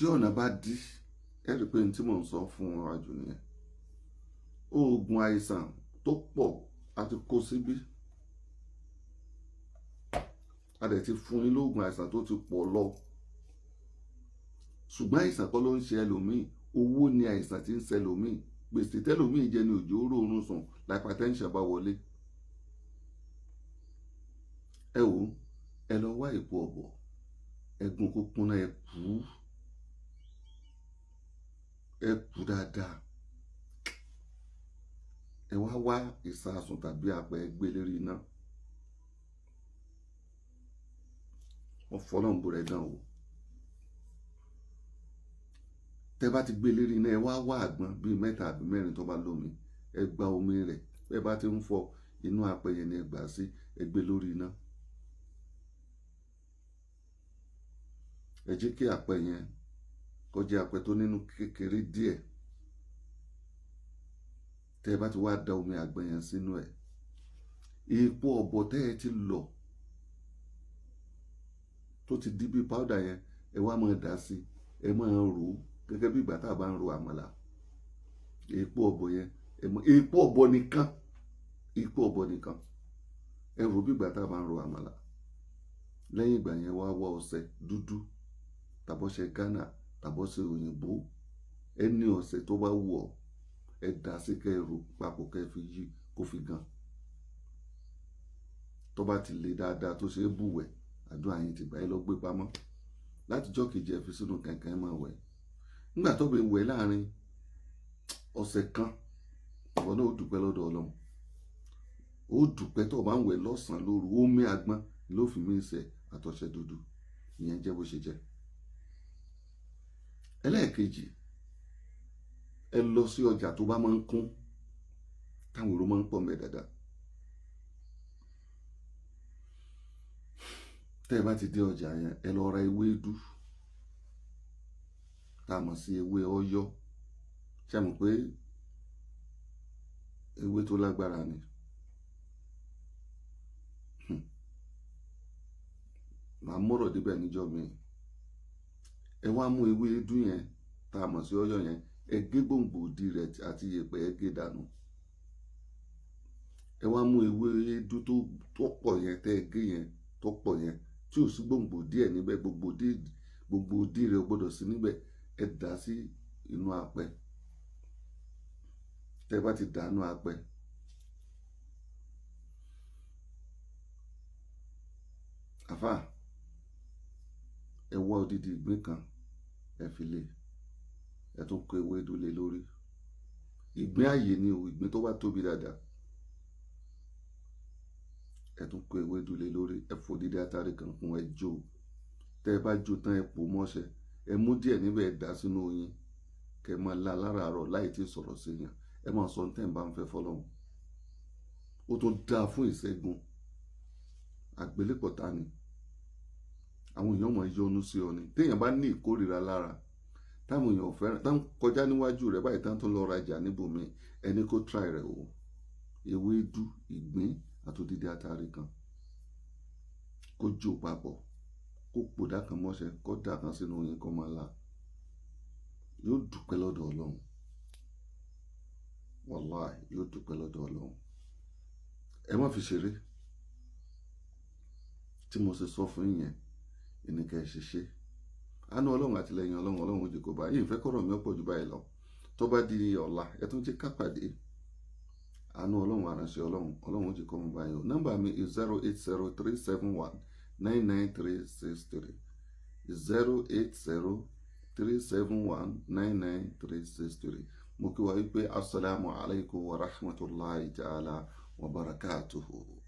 Tí ọ̀nà bá dí, ẹ rí i pé ní tí mò ń sọ fún wa jù nìyẹn. Oògùn àìsàn tó pọ̀ a ti kó síbí, a dẹ̀ ti fún yín lóògùn àìsàn tó ti pọ̀ lọ. Ṣùgbọ́n àìsàn kọ́ ló ń ṣe ẹlòmíì, owó ni àìsàn tí ń ṣe ẹlòmíì. Gbèsè tẹlòmíì jẹ ní òjò róorun sùn, hypertension bá wọlé. Ẹ wò ó, ẹ lọ wá èpo ọ̀bọ̀, ẹ gún kó kúnná, ẹ kú, ẹ kú dáadáa. Ẹ wá wá ìsasùn tàbí apẹ, ẹ gbé lérí iná. Wọ́n fọlọ́n bó rẹ̀ dán o. Tẹ́ bá ti gbé lérí iná, ẹ wá wá àgbọn bíi mẹ́ta àbí mẹ́rin tó bá lómi, ẹ gba omi rẹ̀. Bẹ́ẹ̀ bá ti ń fọ inú apẹ yẹn ni ẹ gbà sí, ẹ gbé lórí iná. Ẹ jẹ́ kí apẹ yẹn kó jẹ́ apẹ tó nínú kékeré díẹ̀. Tẹ́ ẹ bá ti wá da omi àgbọn yẹn sínú ẹ̀, èèpo ọ̀bọ̀ tẹ́ ẹ ti lọ̀ tó ti di bíi powder yẹn, ẹ wá máa dà sí, ẹ máa rò ó gẹ́gẹ́ bí ìgbà tá a bá ń ro àmàlà. Èèpo ọ̀bọ̀ yẹn, ẹ mọ èèpo ọ̀bọ̀ nìkan, èèpo ọ̀bọ̀ nìkan, ẹ rò bí ìgbà tá a bá ń ro àmàlà. Lẹ́yìn ìgbà yẹn, wá wá ọṣẹ dúdú tàbọ̀ṣẹ Ghana tàbọ̀ṣẹ òyìnbó, ẹni ọṣẹ tó bá wù ọ́, ẹ dà sí, kẹ́ ẹ rò papọ̀, kẹ́ ẹ fi yí kó fi gan. Tó bá ti le dáadáa tó ṣe é bùwẹ̀, àdúrà yín ti gbà. Ẹ lọ gbé pamọ́. Látijọ́ kejì, ẹ fi sínú kẹ̀kẹ́, ẹ máa wẹ̀. Nígbà tó bẹ wẹ̀ láàrin ọ̀sẹ̀ kan, ìwọ náà ó dúpẹ́ lọ́dọ̀ Ọlọ́run. Ó dúpẹ́ tó o bá ń wẹ̀ lọ́sàn-án lóru. Omi àgbọn ló fi mí ṣe àtọ̀ṣẹ dúdú. Ìyẹn jẹ́ bó ṣe jẹ́. Ẹlẹ́ẹ̀kejì, ẹ lọ sí ọjà tó bá máa ń kún, táwọn èrò máa ń pọ̀ mẹ́ dáadáa. Tẹ́ ẹ bá ti dé ọjà yẹn, ẹ lọ ra ewédú tá a mọ̀ sí ewé ọ̀yọ́. Ṣé ẹ mọ̀ pé ewé tó lágbára ni? Màá mọ̀rọ̀ débẹ̀ níjọ́ mi. Ẹ wá mú ewédú yẹn tá a mọ̀ sí ọ̀yọ́ yẹn, ẹ gé gbòǹgbò ìdí rẹ̀ àti yẹ̀pẹ̀, ẹ gé dànù. Ẹ wá mú ewédú tó pọ̀ yẹn tẹ́ ẹ gé yẹn, tó pọ̀ yẹn, tí ò sí gbòǹgbò díẹ̀ níbẹ̀, gbogbo ìdí rẹ̀ ò gbọ́dọ̀ sí níbẹ̀. Ẹ dà sí inú apẹ. Tẹ́ ẹ bá ti dà nú apẹ, àfà, ẹ wá odidi ìgbín kan, ẹ fi lé, ẹ tún kó ewédú lé lórí. Ìgbín ààyè ni o, ìgbín tó bá tóbi dáadáa. Ẹ tún kó ewédú lé lórí, ẹ fòdìdí atare kan kún, ẹ jó. Tẹ́ ẹ bá jó tán, ẹ pò mọ́ṣẹ, ẹ mú díẹ̀ níbẹ̀, ẹ dà sínú oyin, kẹ́ ẹ máa la láràárọ̀ láì tí sọ̀rọ̀ sí yàn. Ẹ máa sọ tẹ́ ẹ bá ń fẹ́ fọlọ́hún. Ó tún dáa fún ìṣẹ́gun àgbélépọ̀tá ni. Àwọn èèyàn máa yọnu sí ọ ni. Téèyàn bá ní ìkórìíra lára, táwọn èèyàn fẹ́ràn táwọn kọjá níwájú rẹ̀ báyìí, tán tó lọ rajà níbòmíì, ẹni kó try rẹ̀ o. Ewédú, ìgbín àtòdìdí atare kan, kó jó papọ̀, kó pòdà kan mọ́ṣẹ́, kó dà kan sínú oyin, kó máa la, yóò dúpẹ́ lọ́dọ̀ Ọlọ́run. Wàláì, yóò dúpẹ́ lọ́dọ̀ Ọlọ́run. Ẹ má fi ṣeré. Tí mo ṣe sọ fún yín yẹn ìníkẹ́ ẹ ṣiṣẹ́. Àánú Ọlọ́run àtìlẹ́yìn Ọlọ́run, Ọlọ́run òjì kò bá yìí. Ìfẹ́ kọ̀rọ̀ mi ọ̀pọ̀ jù báyìí lọ. Tó bá di ọ̀la, ẹ tún jẹ́ ká pàdé. Àánú Ọlọ́run, àránṣẹ́ Ọlọ́run, Ọlọ́run òjì kọ́ mi báyìí o. Nọ́mbà mi is 08037199363, 08037199363. Mo kí wa wípé asalaamu alaykum wa rahmatulahi ta'ala wa barakatuhu.